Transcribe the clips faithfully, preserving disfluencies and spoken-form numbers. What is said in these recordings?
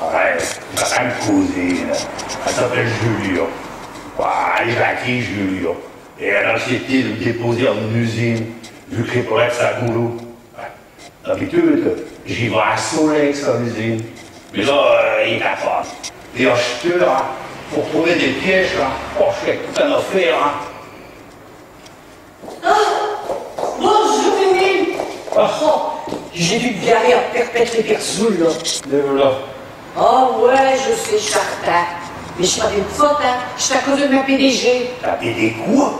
Ouais, j'ai eune cousine. Elle s'appelle Julia. Ouais, elle est gentille, Julia. Et elle a accepté de me déposer à eune usine, vu que j'ai pas l'accent goulou. Ouais. D'habitude, j'y vas à Solex, à l'usine. Mais là, euh, il est pas. Et achteure, hein, pour trouver des pièces, là, oh, c'est tout un affaire, hein. Ah, bonjour, Émile. Ah. Oh, j'ai dû garer à perpète les persoul, là. Mais voilà. Oh ouais, je sais, j'suis in retard. Mais ch'est pas d'eune faute, hein. Ch'est à cause de min P D G. T'as pédé quoi ?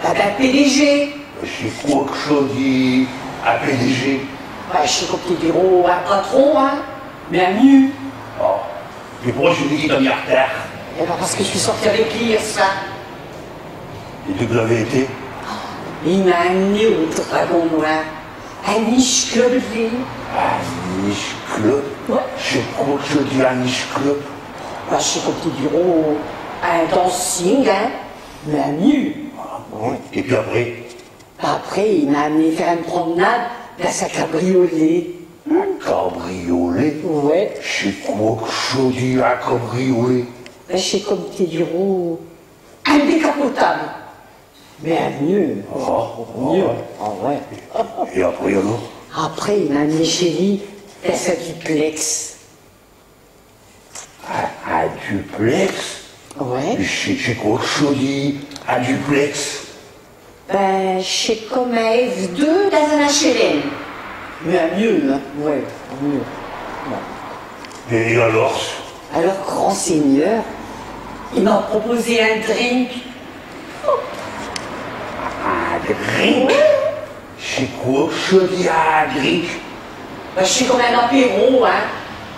Ah ben, P D G. Ch'est quoi que cha dit, un P D G ? Ouais, ch'est comme te dire, oh, un patron, hein. Mais un mieux. Oh. Et pourquoi tu dis qu'il t'a mis in retard ? Eh ben, parce que j'sus sortie avec li hier soir. Et d'où que vous avez été ? I m'a em'né au Dragon Noir. Un niche-clop, li. Un niche-clop ? Ouais. Ch'est quoi que cha dit, un niche-clop ? Bah, ch'est comme te dire, oh, un dancing, hein. Mais un mieux. Et pis après ? Après, i m'a em'né faire eune promenade dins sin cabriolet. Un cabriolet ? Ouais. Ch'est quoi que cha dit, un cabriolet ? Ben, ch'est comme te dire, oh, un décapotable. Mais un mieux. Oh, Mieux. ouais. Ah ouais. Et après alors ? Après, i m'a em'né chez li, dins sin duplex. Un, un duplex ? Ouais. Mais ch'est, ch'est quoi que cha dit, un duplex ? Ben, ch'est comme un F deux dins un H L M. Mais un mieux, hein. Ouais, un mieux. Et alors ? Alors, grand seigneur, i m'a proposé un drink. Un drink ? Ch'est quoi que cha dit, un drink ? Ben, ch'est comme un apéro, hein.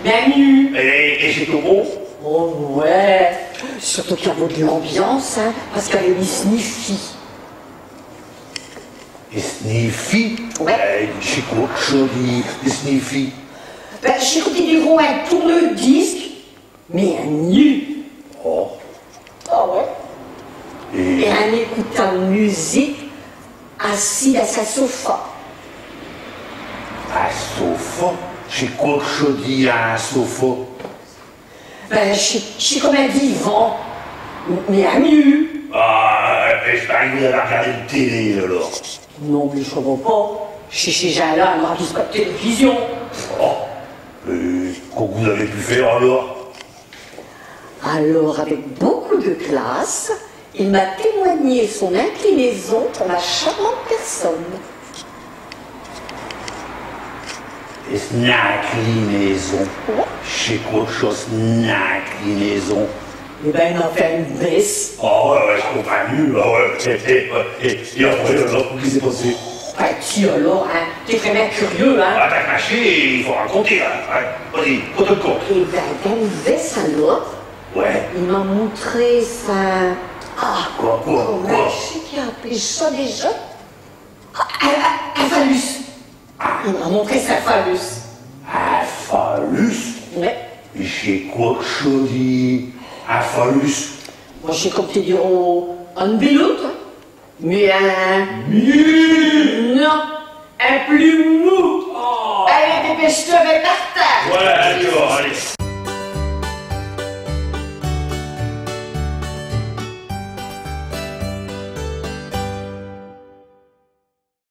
Mais un mieux. Et, et ch'est tout bon ? Oh ouais. Surtout qu'i avot de l'ambiance, hein, parce qu'avot des sniffy. Des sniffy ? Ouais. Euh, ch'est quoi que cha dit, des sniffy ? Ben, ch'est comme te dire un tourne-disque, mais un nu. Oh. Ah ouais. Et Et in écoutant musique, assis dins un sofa. Un sofa ? Ch'est quoi que cha dit, un sofa ? Ben, ch'est, ch'est comme un divan, mais un mieux. Ah, euh, j'parie que vous avez regardé l'télé, alors. Non, mais j'crois pas. Chés, chés gins-là, i n'ont pas d'télévision. Oh, et quoi que vous avez pu faire, alors ? Alors, avec beaucoup de classe, il m'a témoigné son inclinaison pour ma charmante personne. S'inclinaison. Ouais. Ch'est quoi que cha, s'inclinaison ? Eh ben, i m'a fait eune baisse. Ah ouais, ouais, j'comprind mieux, ah ouais. Et, et, et, et après, alors, qu'est-ce qui s'est passé ? Ben, ti alors, hein, t'es vraimint curieux, hein. Ah, t'as craché, i faut raconter, hein. Ouais. Vas-y, conte-le, conte. Eh ben, d'eune baisse à l'aute, Ouais. i m'a montré sin... Ah, Quoi, quoi, commint quoi ? Ch'est qu'i appelle cha déjà ? Ah, un, un, un phallus. I m'a montré sin phallus. Un phallus ? Ouais. Et ch'est quoi que cha, dis, un phallus ? Moi, ch'est comme te dire, oh, eune biloute, hein. Mais un... Mieux. Non, un pus mou. Oh. Allez, dépêche-te, va in retard. Ouais, d'accord, allez.